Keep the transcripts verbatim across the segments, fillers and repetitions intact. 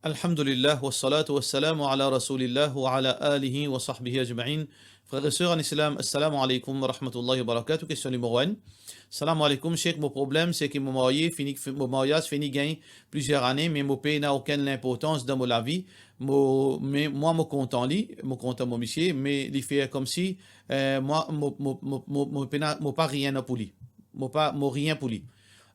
Alhamdulillah, wassalatu wassalamu ala rasoulillah wa ala alihi wa sahbihi ajmain. Frer e ser an Islam, assalamu alaikum wa rahmatullahi wa barakatuh. Kestion nimero enn. Salam alaikum, Sheikh, mo problem se ki mo marye fini, mo maryaz fini gagn plizier ane, me mo pena okenn linportans dan mo lavi. Mo, me mwa mo kontan li, mo kontan mo misie, me li fer komsi, eh, mwa mo, mo, mo, mo, mo pena, mo pa rien pou li. Mo pa, mo rien pou li.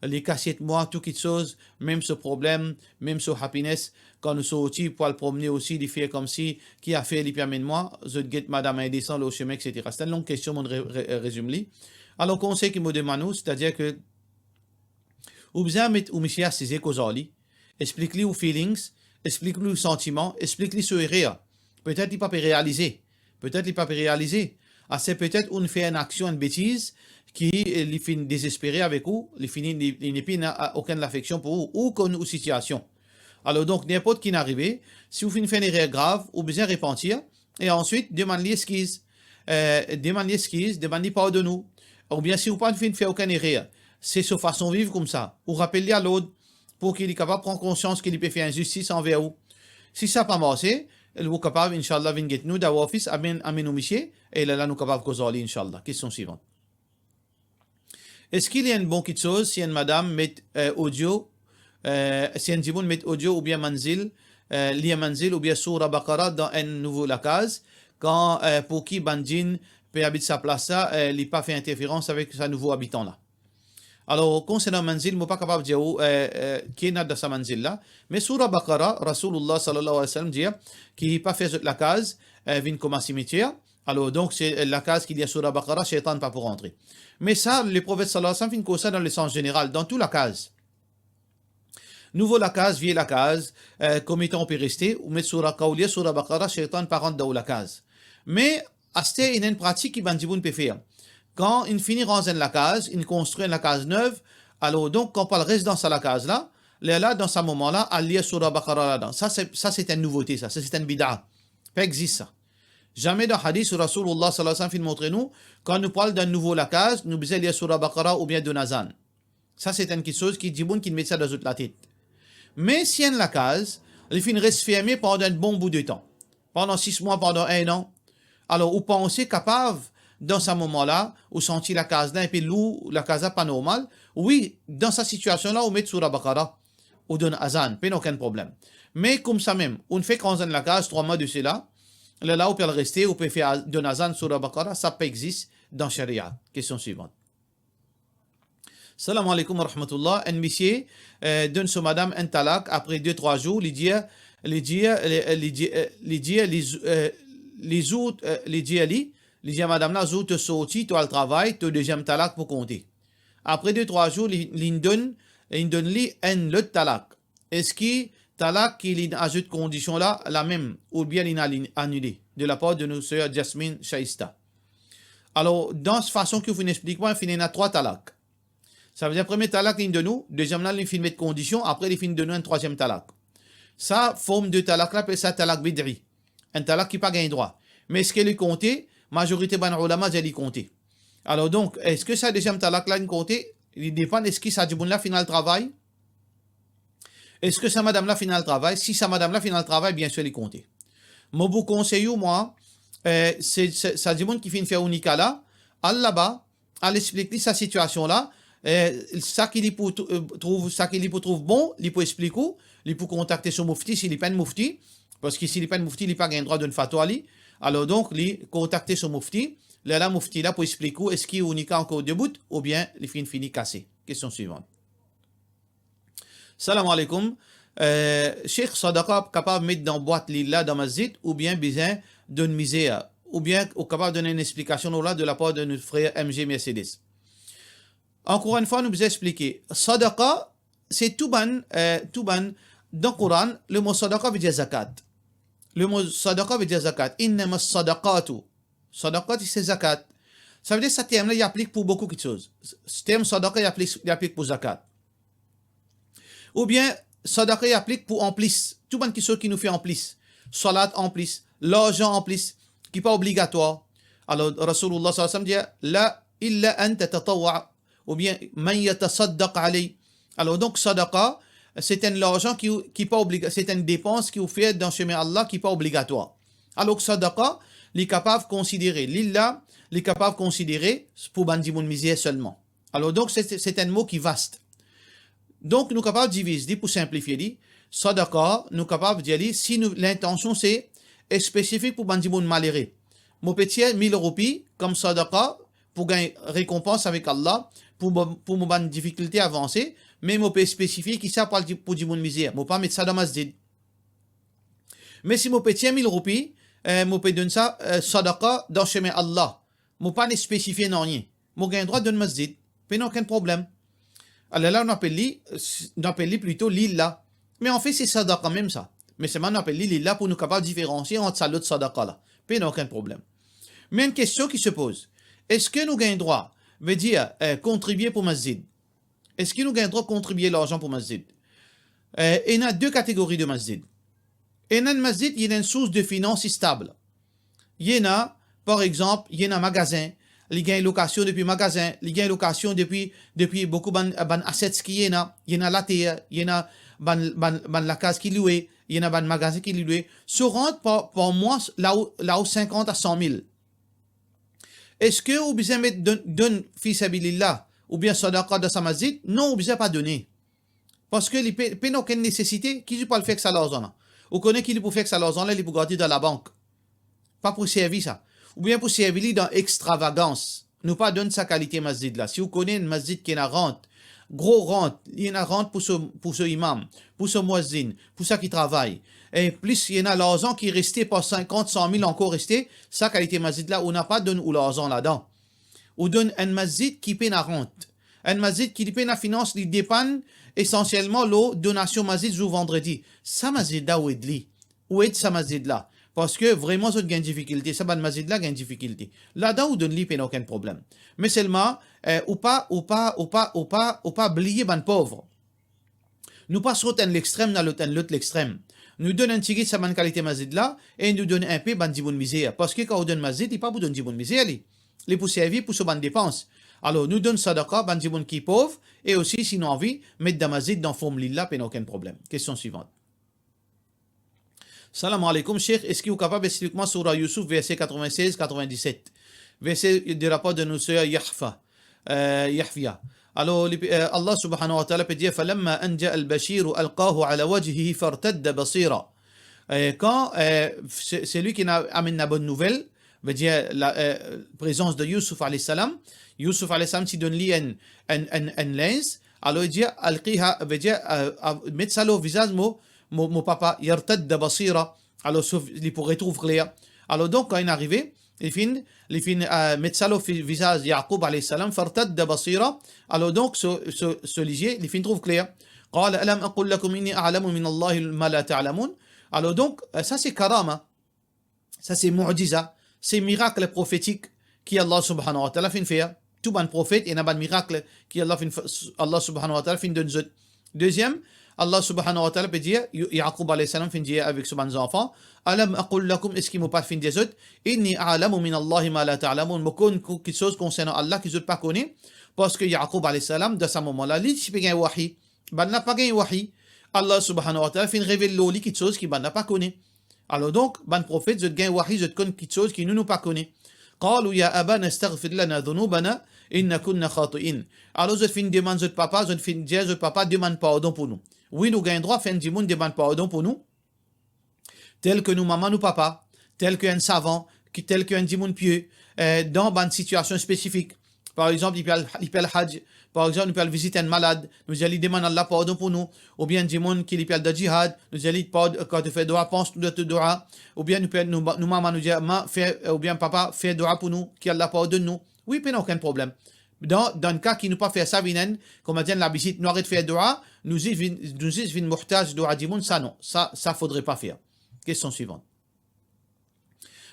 Li kasiet mwa tou kitsoz, mem so problem, mem so happiness. Kan nou sorti pou al promne osi, li fer komsi ki afer li pe amenn mwa, zot get madam indesan lor sime, et cetera. Se enn long kestion, mo re-, re-, rezim li. Alor, konsey ki mo demann ou, setadir ke ou bizin met ou misie asize, koz ar li, explik li ou feelings, explik li ou santiman, explik li so erer. Petet li pa pe realize. Petet li pa pe realize. Ase petet ou'nn fer enn aksion, enn betiz ki, eh, li finn dezespere avek ou, li fini, li, li nepli ena, a, okenn lafeksion pou ou, ou konn ou sitiasion. Alor donk, ninport ki inn arive, si ou finn fer enn erer grav, ou bizin repantir, e answit demann li eskiz. Eh, demann li eskiz, demann li pardonn ou. Oubien si ou pa finn fer okenn erer, se so fason viv koumsa, ou rapel li a lord, pou ki li kapav pran konsians ki li pe fer inzistis anver ou. Si sa pa marse, ou kapav, inshallah, vinn get nou dan ofis, amenn, amenn ou misie, e lerla nou kapav koz ar li, inshallah. Kestion swivan. Eski li enn bon kitsoz si enn madam met, eh, audio, eh, si enn dimoun met audio oubien manzil, eh, lir manzil oubien Soura Baqara dan enn nouvo lakaz, kan, eh, pou ki bann djinn pe abit sa plas la, eh, li pa fer interferans avek sa nouvo abitan la? Alor, konsernan manzil, mo pa kapav dir ou, eh, eh, ki ena dan sa manzil la, me Soura Baqara, Rasoulillah sallallahu alayhi wa sallam dir ki pa fer zot lakaz, eh, vinn kouma simetier. Alor, donk, se, eh, lakaz ki ena Soura Baqara, seytan pa pou rantre. Me sa, Leprofet sallallahu alayhi wa sallam finn koz sa dan lesans zeneral, dan tou lakaz. Nouvo lakaz, vie lakaz, eh, kouma ou pe reste, ou met Soura, kan ou lir Soura Baqara, seytan pa rant dan ou lakaz. Me aster, ena enn pratik ki bann dimoun pe fer. Kan inn fini ranz enn lakaz, inn konstrir enn lakaz nev, alor donk, kan pou al res dan sa lakaz la, lerla, dan sa moman la, al lir Soura Baqara ladan. Sa, se, sa, se enn nouvote, sa. Sa, se enn bid'a. Pa exis sa. Zame dan hadis Rasoulillah sallallahu alayhi wa sallam finn montre nou, kan nou pou al dan enn nouvo lakaz, nou bizin lir Soura Baqara oubien donn azan. Sa, se enn kitsoz ki dimoun ki met sa dan zot latet. Me si enn lakaz, li finn res ferme pandan enn bon bout de tan, pandan sis mwa, pandan enn an, alor ou panse kapav, dan sa moman la, ou santi lakaz la inpe lour, lakaz la pa normal, wi, dan sa sitiasion la, ou met Soura Baqara, ou donn azan, pena okenn problem. Me koumsa mem, ou'nn fek ranz enn lakaz trwa mwa de sela, lerla ou pe al reste, ou pe fer a-, donn azan Soura Baqara, sa pa exis dan sharia. Kestion swivan. Salam aleykoum wa rahmatullah. Enn misie, eh, donn so madam enn talak, apre de trwa zour, li dir, li dir, li, li dir, eh, li dir, li z-, eh, li zour, eh, li dir li, li dir madam la, zour to sorti, to al travay, to deziem talak pou konte. Apre de trwa zour, li, li'nn donn, li'nn donn li enn lot talak. Eski talak ki li'nn azout kondision la, lamem, oubien li'nn al-, anile? De lapar de nou ser Jasmine Shaista. Alor, dan fason ki ou finn explik mwa, finn ena trwa talak. Savedir, premie talak li'nn donn ou, deziem la, li finn met kondision, apre li finn donn ou enn trwaziem talak. Sa form de talak la, apel sa talak bid'i. Enn talak ki pa gagn drwa. Me eski li konte? Mazorite bann oulama dir li konte. Alor donk, eski sa deziem talak la, li konte? Li depann eski sa dimoun la finn al travay. Eski sa madam la finn al travay? Si sa madam la finn al travay, biensir li konte. Mo pou konsey ou, mwa, eh, se, se, sa dimoun ki finn fer ou nika la, al laba, al explik li sa sitiasion la, eh, sa ki li pou tr-, eh, trouv, sa ki li pou trouv bon, li pou explik ou, li pou kontakte so moufti, si li pa enn moufti, parski si li pa enn moufti, li pa gagn drwa donn fatwa li. Alor donk, li kontakte so moufti, lerla moufti la pou explik ou, eski ou nika ankor debout, oubien li finn fini kase. Kestion swivan. Salam aleykoum. Eh, Sheikh, sadaqa kapav met dan bwat li la dan masjid oubien bizin donn mizer? Oubien ou kapav donn enn explikasion lor la de lapar de nou frer M G Mercedes? Ankor enn fwa, nou bizin explike. Sadaqa, se tou bann, eh, tou bann, dan Koran, lemo sadaqa ve dir zakat. Lemo sadaqa ve dir zakat. Innama sadaqatu. Sadaqa, se zakat. Savedir sa term la, li aplik pou boukou kitsoz. Term sadaqa, li aplik, li aplik pou zakat. Oubien, sadaqa, li aplik pou anplis. Tou bann kitsoz ki nou fer anplis. Salat anplis, larzan anplis, ki pa obligatwar. Alor, Rasoulillah sallallahu alayhi wa sallam dir, la, illa an tatatawwa, oubien, man yatasaddaq alay. Alor, donk, sadaqa, se enn larzan ki, ki pa obliga-, se enn depans ki ou fer dan semin Allah ki pa obligatwar. Alor ki sadaqa, li kapav konsidere, lillah, li kapav konsidere pou bann dimoun mizer selman. Alor donk, se, se, se enn mo ki vast. Donk, nou kapav diviz li pou sinplifie li. Sadaqa, nou kapav dir li, si nou, lintansion se spesifik pou bann dimoun malere. Mo pe tir mil roupi kom sadaqa pou gagn rekonpans avek Allah, pou mo, pou mo bann difikilte avanse, me mo pe spesifie ki sa pou al di-, pou dimoun mizer. Mo pa met sa dan masjid. Me si mo pe tir mil roupi, eh, mo pe donn sa, eh, sadaqa dan semin Allah. Mo pa spesifie nanye. Mo gagn drwa donn masjid. Pena okenn problem. Alerla, nou apel li, nou apel li plito lillah. Me anfet, se sadaqa mem sa. Me selman nou apel li lillah pou nou kapav diferansie ant sa lot sadaqa la. Pena okenn problem. Me enn kestion ki se poz. Eski nou gagn drwa, vedir, eh, kontribie pou masjid? Eski nou gagn drwa kontribie larzan pou masjid? Eh, ena de kategori de masjid. Ena enn masjid, li ena enn sours de finans stab. Li ena, par exanp, li ena magazin, li gagn lokasion depi magazin, li gagn lokasion depi, depi boukou bann, bann assets ki li ena, li ena later, li ena bann, bann, bann lakaz ki loue, li ena bann magazin ki li loue. So rant par, par mwa, la ou, la ou sinkant a san mil. Eski ou bizin met donn, donn fi sabilillah oubien sadaqa dan sa masjid? Non, ou bizin pa done. Parski li pe, pena okenn nesesite, ki li pou al fer ek sa larzan la? Ou kone ki li pou fer ek sa larzan la, li pou gard li dan labank. Pa pou servi sa. Oubien pou servi li dan extravagans. Nou pa donn sa kalite masjid la. Si ou kone enn masjid ki ena rant, gro rant, li ena rant pou so, pou so imam, pou so mouezin, pou sa ki travay, e plis li ena larzan ki reste par sinkant, san mil ankor reste, sa kalite masjid la, ou napa donn ou larzan ladan. Ou donn enn masjid ki pena rant. Enn masjid ki li pena finans, li depann esansielman lor donasion masjid zour vandredi. Sa masjid la ou ed li. Ou ed sa masjid la. Parski vreman zot gagn difikilte, sa bann masjid la gagn difikilte. Ladan ou donn li, pena okenn problem. Me selman, eh, ou pa, ou pa, ou pa, ou pa, ou pa bliye bann pov. Nou pa sot enn lextrem, nou al enn lot lextrem. Nou donn enn tigit sa bann kalite masjid la, e nou donn inpe bann dimoun mizer. Parski kan ou donn masjid, li pa pou donn dimoun mizer li. Li pou servi pou so bann depans. Alor, nou donn sadaqa bann dimoun ki pov, e osi, si nou anvi, met dan masjid dan form lillah, pena okenn problem. Kestion swivant. Salam aleykoum, Sheikh, eski ou kapav explik mwa Sourah Youssouf, verse katrevin-sez, katrevin-diset? Verse de la part de nou ser Yahfa, eh, Yahfia. Alor, li pe, eh, Allah subhanahu wa ta'ala pe dir, "Falamma an ja'a al-bashiru alqahu ala wajhihi fartadda basira." Eh, kan, eh, se, selwi ki ena, amenn labonn nouvel, vedir la, eh, prezans de Youssouf alayhi salam, Youssouf alayhi salam ti donn li enn, enn, enn, enn linz, alor li dir, "Alqiha", vedir, eh, eh, met sa lor vizaz mo, mo, mo papa, "yartadda basira", alor so, li pou retrouv kler. Alor donk, kan li arive, li finn, li finn, eh, met sa lor fi-, vizaz Yakoub alayhi salam, "fartadda basira", alor donk, so, so, so lizie, li finn trouv kler. "Qala alam aqul lakum inni a'lamu min Allahi ma la ta'lamun." Alor donk, eh, sa se karama. Sa se mu'jiza, se mirak profetik ki Allah subhanahu wa ta'ala finn fer. Tou bann profet, ena bann mirak ki Allah finn f-, Allah subhanahu wa ta'ala finn donn zot. Deziem, Allah subhanahu wa ta'ala pe dir, Yo-, Yakoub alayhi salam finn dir avek so bann zanfan, "Alam aqul lakum", eski mo pa finn dir zot, "Inni a'lamu min Allahi ma la ta'lamun", mo konn ko-, kiksoz konsernan Allah ki zot pa kone? Parski Yakoub alayhi salam, dan sa moman la, li ti pe gagn wahi. Bann la pa gagn wahi. Allah subhanahu wa ta'ala finn revel lor li kiksoz ki bann la pa kone. Alor donk, bann profet, zot gagn wahi, zot konn kiksoz ki nou, nou pa kone. "Qalu ya abana istaghfir lana dhunubana inna kunna khati'in." Alor zot finn demann zot papa, zot finn dir zot papa, "Demann pardon pou nou." Wi, nou gagn drwa fer enn dimoun demann pardon pou nou, tel ki nou mama, nou papa, tel ki enn savan, ki, tel ki enn dimoun pie, eh, dan bann sitiasion spesifik. Par exanp, li pe al, li pe al Hajj, par exanp, nou pe al vizit enn malad, nou dir li demann Allah pardon pou nou, oubien enn dimoun ki li pe al dan jihad, nou dir li pard-, kan to fer dua, pans nou dan to dua, oubien nou pe, nou, nou mama, nou dir, "Ma, fer, oubien papa, fer dua pou nou, ki Allah pardonn nou." Wi, pena okenn problem. Dan, dan ka ki nou pa fer sa vinn enn, kouma dir, enn labitid, nou aret fer dua, nou zis vinn, nou zis vinn muhtaj dua dimoun, sa non, sa, sa fodre pa fer. Kestion swivant.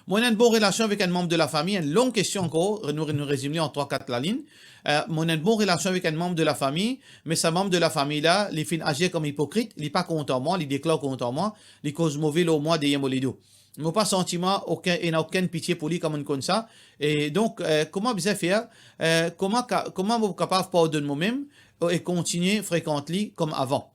Mo ena enn bon relasion avek enn manm de lafami, enn long kestion ankor, nou, nou rezim li an trwa kat laliny. Eh, mo ena enn bon relasion avek enn manm de lafami, me sa manm de lafami la, li finn azir kom ipokrit, li pa kontan mwa, li deklar kontan mwa, li koz move lor mwa deryer mo ledo. Mo pa santi mwa okenn, ena okenn pitie pou li, kouma mo'nn konn sa. E donk, eh, kouma bizin fer, eh, kouma ka-, kouma mo kapav pardonn momem e kontinie frekant li kom avan?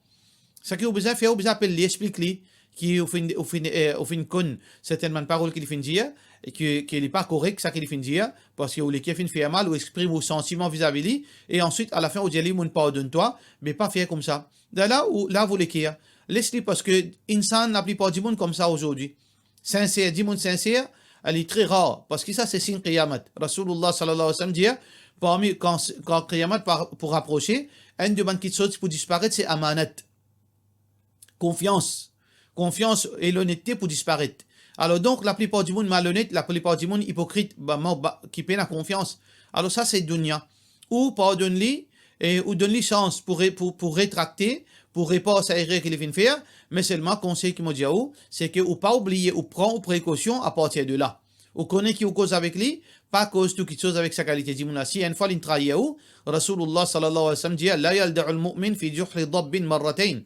Seki ou bizin fer, ou bizin apel li, explik li ki ou finn, ou finn, eh, ou finn konn sertenn bann parol ki li finn dir, e ki, ki li pa korek, seki li finn dir, parski ou leker finn fer mal, ou exprim ou santiman vizavi li, e answit, alafin, ou dir li, "Mo pardonn twa, me pa fer koumsa." La, la, ou lav ou leker, les li, parski insan, laplipar dimoun koumsa azordi. Sinser, dimoun sinser, li tre rar, parski sa se sign qiyamat. Rasoulullah sallallahu alayhi wa sallam dir, parmi, kan, kan qiyamat pa, pou raprose, enn de bann kiksoz pou disparet, se amanat. Konfians. Konfians e lonette pou disparet. Alor donk, laplipar dimoun malonet, laplipar dimoun ipokrit, ba, ma, ba, ki pena konfians. Alor sa se dounia. Ou pardonn li, e ou donn li sans pou re-, pou, pou retrakte, pou repar sa erer ki li finn fer, me selman konsey ki mo dir ou, seki ou pa oubliye, ou pran ou prekosion apartir de la. Ou kone ki ou koz avek li, pa koz tou kiksoz avek sa kalite dimoun la. Si enn fwa linn trayir ou, Rasoulullah sallallahu alayhi wa sallam dir, "La yalda'ul mu'min fi juhri dabbin marratayn."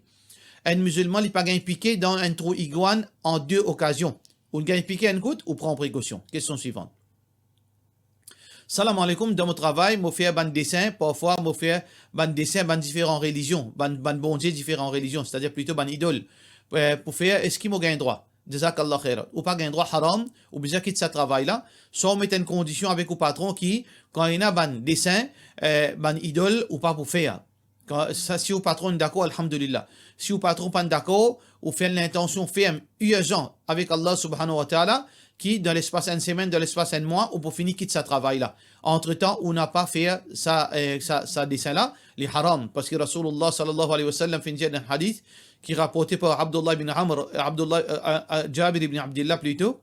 Enn mizilman, li pa gagn pike dan enn trou igwann an de okazion. Ou gagn pike enn kout, ou pran prekosion. Kestion swivan. Salam aleykoum, dan mo travay, mo fer bann desin, parfwa mo fer bann desin, bann diferan relizion, bann, bann bondie diferan relizion, setadir plito bann idol. Eh, pou fer, eski mo gagn drwa? Jazakallah khairan. Ou pa gagn drwa, haram, ou bizin kit sa travay la. Swa ou met enn kondision avek ou patron ki, kan ena bann desin, eh, bann idol, ou pa pou fer. Kan, sa, si ou patron dakor, alhamdulillah. Si ou patron pa dakor, ou fer enn lintansion ferm, irzan, avek Allah subhanahu wa ta'ala, ki dan lespas enn semenn, dan lespas enn mwa, ou pou fini kit sa travay la. Antretan, ou napa fer sa, eh, sa, sa desin la, li haram. Parski Rasoulullah sallallahu alayhi wa sallam finn dir dan hadith ki raporte par Abdullah ibn Amr, Abdullah, eh, eh, eh, Jabir ibn Abdillah plito,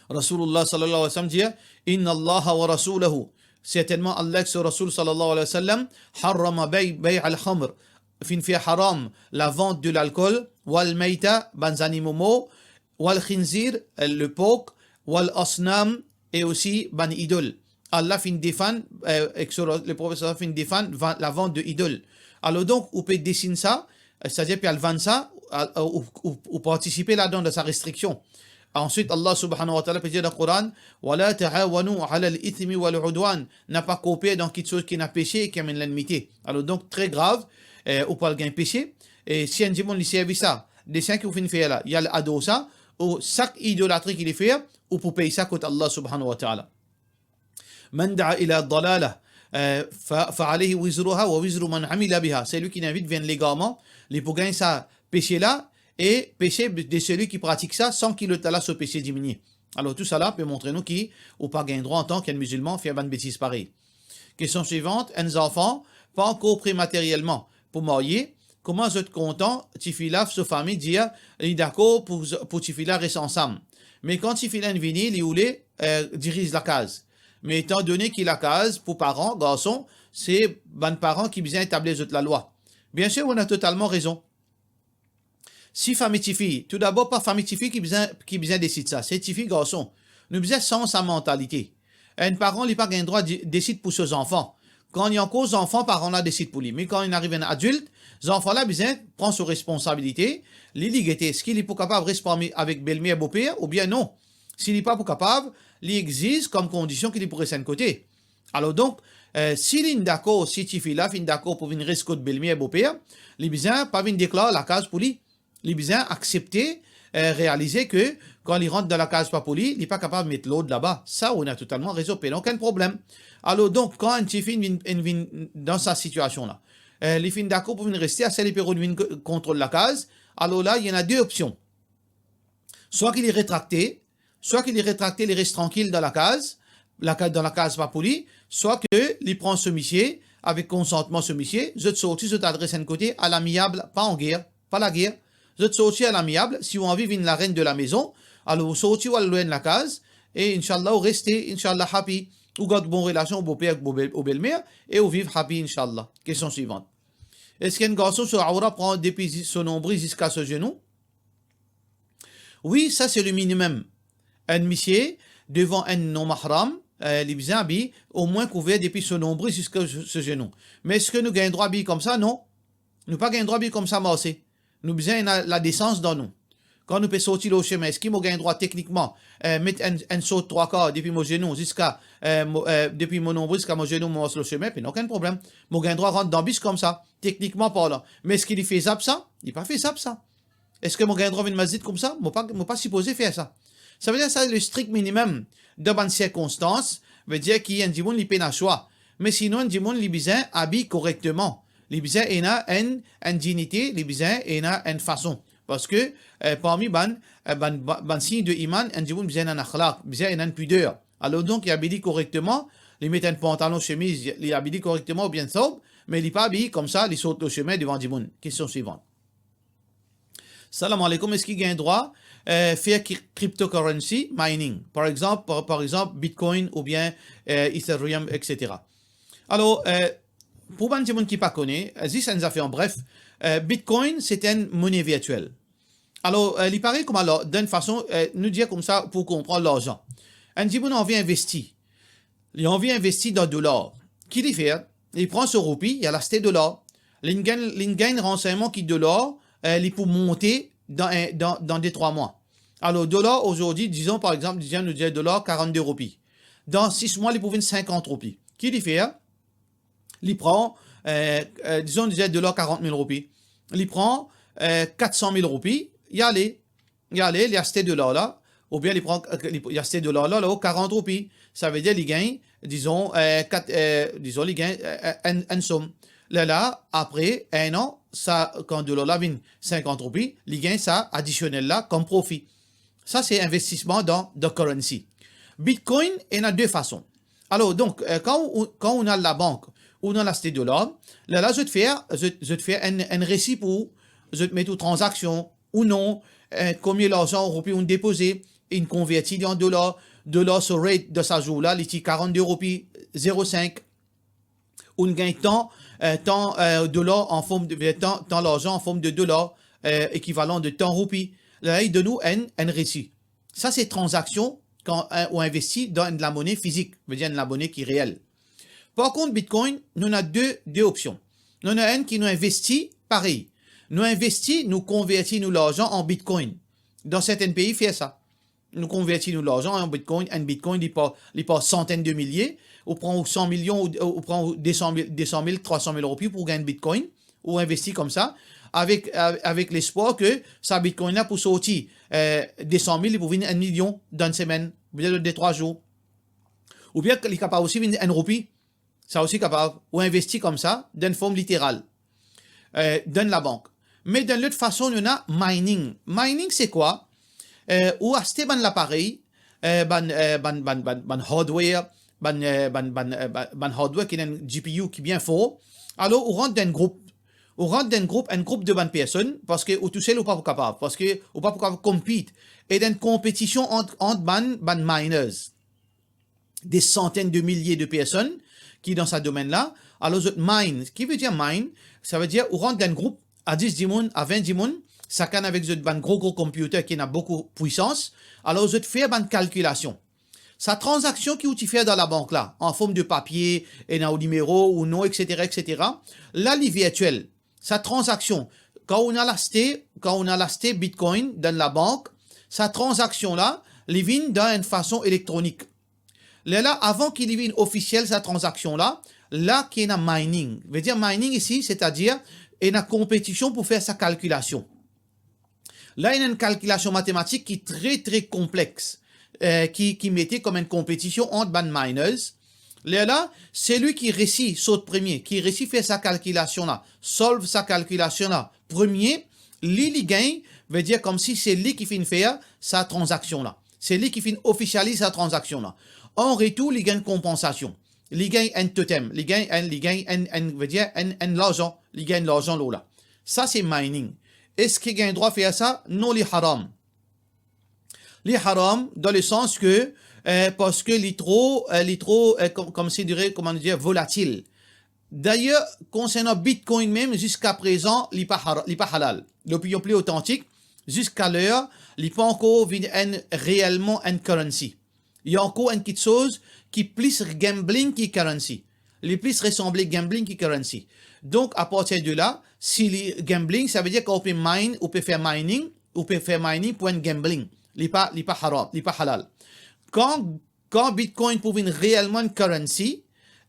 Rasoulullah sallallahu alayhi wa sallam dir, "Inna Allaha wa rasulahu", sertennman Allah ek so Rasoul sallallahu alayhi wa sallam, "harrama bay', bay' al-khamr", finn fer haram lavant de lalkol, "wal mayta", bann zanimo mor, "wal khinzir", eh, le pork, "wal asnam", e osi bann idol. Allah finn defann, eh, ek so, le profet sallallahu alayhi wa sallam finn defann van-, lavant de idol. Alor donk, ou pe desinn sa, eh, setadir pe al vann sa, al, ou, ou, ou partisipe ladan, dan sa restriksion. Answit, Allah subhanahu wa ta'ala pe dir dan Koran, "Wa la ta'awanu alal ithmi wal udwan", napa korper dan kiksoz ki ena pese e ki amenn lennmite. Alor donk, tre grav, eh, ou pou al gagn pese, e si enn dimoun li servi sa, desin ki ou finn fer la, li al ador sa, ou sak idolatri ki li fer, ou pou pey sa kot Allah subhanahu wa ta'ala. "Man da'a ila dalala, eh, fa, fa alayhi wizruha wa wizru man amila biha." Selwi ki invit vinn legarman, li pou gagn sa pese la, e pese de selwi ki pratik sa, san ki lot la, la so pese diminie. Alor, tousala pe montre nou ki ou pa gagn drwa antan ki enn mizilman fer bann betiz parey. Kestion swivan, enn zanfan pa ankor pre materyelman pou marye, kouma zot kontan tifi la, so fami dir li dakor pou, pou tifi la res ansam. Me kan tifi la inn vini, li oule, eh, diriz lakaz. Me etandone ki lakaz pou paran garson, se bann paran ki bizin etablir zot lalwa. Biensir, ou ena totalman rezon. Si fami tifi, toudabor pa fami tifi ki bizin, ki bizin desid sa, se tifi garson. Nou bizin sanz sa mantalite. Enn paran, li pa gagn drwa di-, desid pou so zanfan. Kan li ankor zanfan, paran la desid pou li. Me kan li ariv enn adilt, zanfan la bizin pran so responsabilite, li, li gete, eski li pou kapav res parmi, avek belmer, boper, oubien non. Si li pa pou kapav, li exiz kom kondision ki li pou res enn kote. Alor donk, eh, si linn dakor, si tifi la finn dakor pou vinn res kot belmer, boper, li bizin pa vinn deklar lakaz pou li. Li bizin aksepte, eh, realize ke kan li rant dan lakaz pa pou li, li pa kapav met lord laba. Sa, ou ena totalman rezon, pena okenn problem. Alor donk, kan enn tifi vinn, vinn dan sa sitiasion la, eh, li finn dakor pou vinn reste, aster li pe rod vinn ko-, kontrol lakaz, alor la, ena de opsion. Swa ki li retrakte, swa ki li retrakte, li res trankil dan lakaz, laka-, dan lakaz pa pou li, swa ke li pran so misie, avek konsantman so misie, zot sorti, zot al res enn kote, alamiab, pa an ger, pa lager. Zot sorti alamiab, si ou anvi vinn la reine de la maison, alor ou sorti, ou al lwe enn lakaz, e inshallah ou reste, inshallah happy, ou gard bon relasion, ou boper ek bo bel-, ou belmer, e ou viv happy, inshallah. Kestion swivan. Eski enn garson so awra pran depi zi-, so nonbril ziska so zenou? Wi, sa se le minimum. Enn misie, devan enn non mahram, eh, li bizin abiy omwin kouver depi so nonbril ziska so, so zenou. Me eski nou gagn drwa abiy koumsa? Non. Nou pa gagn drwa abiy koumsa marse. Nou bizin ena ladesans dan nou. Kan nou pe sorti lor sime, eski mo gagn drwa teknikman, eh, met enn, enn sort trwa kar depi mo zenou ziska, eh, mo, eh, depi mo nonbril ziska mo zenou, mo mars lor sime, pena okenn problem. Mo gagn drwa rant dan bis koumsa, teknikman parlan. Me eski li fezab sa? Li pa fezab sa. Eski mo gagn drwa vinn masjid koumsa? Mo pa, mo pa sipoze fer sa. Savedir sa, le strik minimem dan bann sirkonstans, vedir ki enn dimoun li pena swa. Me sinon, enn dimoun li bizin abiy korekteman. Li bizin ena enn, enn dignite, li bizin ena enn fason. Parski, eh, parmi bann, eh, bann, ba-, bann sign de iman, enn dimoun bizin ena enn akhlaq, bizin ena enn pider. Alor donk, li abiy li korekteman, li met enn pantalon, semiz, li abiy li korekteman oubien enn thawb, me li pa abiy koumsa, li sort lor sime devan dimoun. Kestion swivan. Salam alaikum, eski gagn drwa, eh, fer kri-, cryptocurrency mining? Par exanp, par, par exanp, Bitcoin oubien, eh, Ethereum, et cetera. Alor, eh, pou bann dimoun ki pa kone, eh, zis enn zafer an bref, eh, Bitcoin, se enn mone virtiel. Alor, eh, li parey kouma lar-, dan enn fason, eh, nou dir koumsa pou konpran larzan. Enn dimoun anvi investi. Li anvi investi dan dolar. Ki li fer? Li pran so roupi, li al aste dolar. Li gagn, li gagn ransegnman ki dolar, eh, li pou monte dan, eh, dan, dan de trwa mwa. Alor, dolar azordi, dizon par exanp, dizon nou dir dolar karant-de roupi. Dan sis mwa, li pou vinn sinkant roupi. Ki li fer? Li pran, eh, eh, dizon, nou dir dolar karant mil roupi. Li pran, eh, kat san mil roupi, li ale, li ale, li aste dolar la, oubien li pran, eh, li, li aste dolar la, lor karant roupi. Savedir li gagn, dizon, eh, kat, eh, dizon li gagn, eh, eh, enn, enn som. Lerla, apre enn an, sa, kan dolar la vinn sinkant roupi, li gagn sa adisionel la kom profi. Sa se investisman dan, dan currency. Bitcoin ena de fason. Alor, donk, eh, kan ou, kan ou al labank, ou al aste dolar, lerla zot fer, zot, zot fer enn, enn resi pou ou, zot met ou tranzaksion, ou non, eh, konbien larzan roupi ou depoze, inn konverti li an dolar, dolar so rate dan sa zour la, li ti karant-de roupi, zero sink. Ou gagn tan, eh, tan, eh, dolar an form de, tan, tan larzan an form de dolar, eh, ekivalan de tan roupi. Lerla, li donn ou enn, enn resi. Sa se tranzaksion kan, eh, ou investi dan enn lamone fizik, vedir enn lamone ki reel. Par kont, Bitcoin, nou ena de, de opsion. Nou ena enn ki nou investi parey. Nou investi, nou konverti nou larzan an Bitcoin. Dan sertenn pei, fer sa. Nou konverti nou larzan an Bitcoin. Enn Bitcoin, li par, li par santenn de milie. Ou pran ou san milion, ou, ou pran ou de san mil, de san mil, trwa san mil roupi pou gagn Bitcoin. Ou investi koumsa, avek, avek lespwar ke sa Bitcoin la pou sorti, eh, de san mil, li pou vinn enn milion dan enn semenn, oubien dan de trwa zour. Oubien li kapav osi vinn enn roupi. Sa osi kapav, ou investi koumsa, dan form literal, eh, dan labank. Me dan lot fason, nou ena mining. Mining se kwa? Eh, ou aste bann laparey, eh, bann, eh, bann, bann, bann, bann hardware, bann, eh, bann, bann, eh, bann, bann hardware ki ena enn G P U ki bien for. Alor, ou rant dan enn group. Ou rant dan enn group, enn group de bann personn, parski ou tousel ou pa pou kapav, parski ou pa pou kapav compete. Ena enn konpetision ant, ant bann, bann miners. De santenn de milie de personn ki dan sa domenn la. Alor zot mine. Ki vedir mine? Savedir ou rant dan enn group a dis dimoun, a vin dimoun, sakenn avek zot bann gro, gro computer ki ena boukou pwisans. Alor zot fer bann kalkilasion. Sa tranzaksion ki ou ti fer dan labank la, an form de papie, ena ou nimero, ou non, et cetera, et cetera, la li virtiel. Sa tranzaksion, kan ou al aste, kan ou al aste Bitcoin dan labank, sa tranzaksion la, li vinn dan enn fason elektronik. Lerla, avan ki li vinn ofisiel sa tranzaksion la, la ki ena mining. Vedir mining isi, setadir ena konpetision pou fer sa kalkilasion. La ena enn kalkilasion matematik ki tre, tre konplex, eh, ki, ki mete kom enn konpetision ant bann miners. Lerla, selwi ki resi sort premie, ki resi fer sa kalkilasion la, solve sa kalkilasion la premie, li, li gagn, vedir koumsi se li ki finn fer sa tranzaksion la. Se li ki finn ofisializ sa tranzaksion la. An retour, li gagn konpansasion. Li gagn enn totem, li gagn enn, li gagn enn, enn, vedir enn, enn larzan, li gagn larzan lor la. Sa se mining. Eski gagn drwa fer sa? Non, li haram. Li haram dan le sans ke, eh, parski li tro, eh, li tro, eh, kom, koumsi dire, kouma nou dir, volatil. Dayer, konsernan Bitcoin mem, ziska prezan, li pa har-, li pa halal. Lopinion pli otantik, ziska ler, li pa ankor vinn enn, reelman enn currency. Li ankor enn kiksoz ki plis gambling ki currency. Li plis resanble gambling ki currency. Donk, apartir de la, si li gambling, savedir kan ou pe mine, ou pe fer mining, ou pe fer mining pou enn gambling. Li pa, li pa haram, li pa halal. Kan, kan Bitcoin pou vinn reelman enn currency,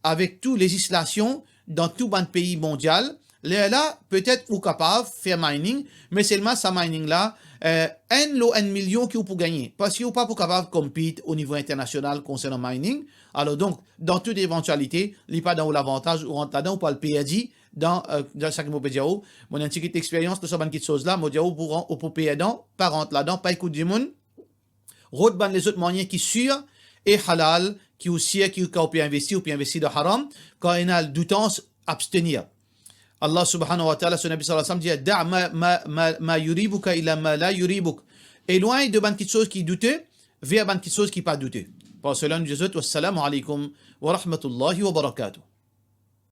avek tou lezislasion dan tou bann pei mondial, lerla, petet ou kapav fer mining, me selman sa mining la, eh, enn lor enn milion ki ou pou gagne, parski ou pa pou kapav compete o nivo internasional konsernan mining. Alor donk, dan tout evantialite, li pa dan ou lavantaz, ou rant ladan, ou pou al perdi dan, eh, dan sa ki mo pe dir ou. Mo ena enn tigit lexperyans lor sa bann kiksoz la, mo dir ou pou ran-, ou pou perdan, pa rant ladan, pa ekout dimoun. Rod bann lezot mwayin ki sir e halal, ki ou sir ki kan ou pe investi, ou pe investi dan haram. Kan ena doutans, abstenir. Allah subhanahu wa ta'ala, so Nabi sallallahu alayhi wa sallam dir, "Da' ma, ma, ma, ma yuribuka ila ma la yuribuk." Elwagn de bann kiksoz ki doute, ver bann kiksoz ki pa doute. Par sela, nou dir zot, wassalamu alaykum wa rahmatullahi wa barakatuh.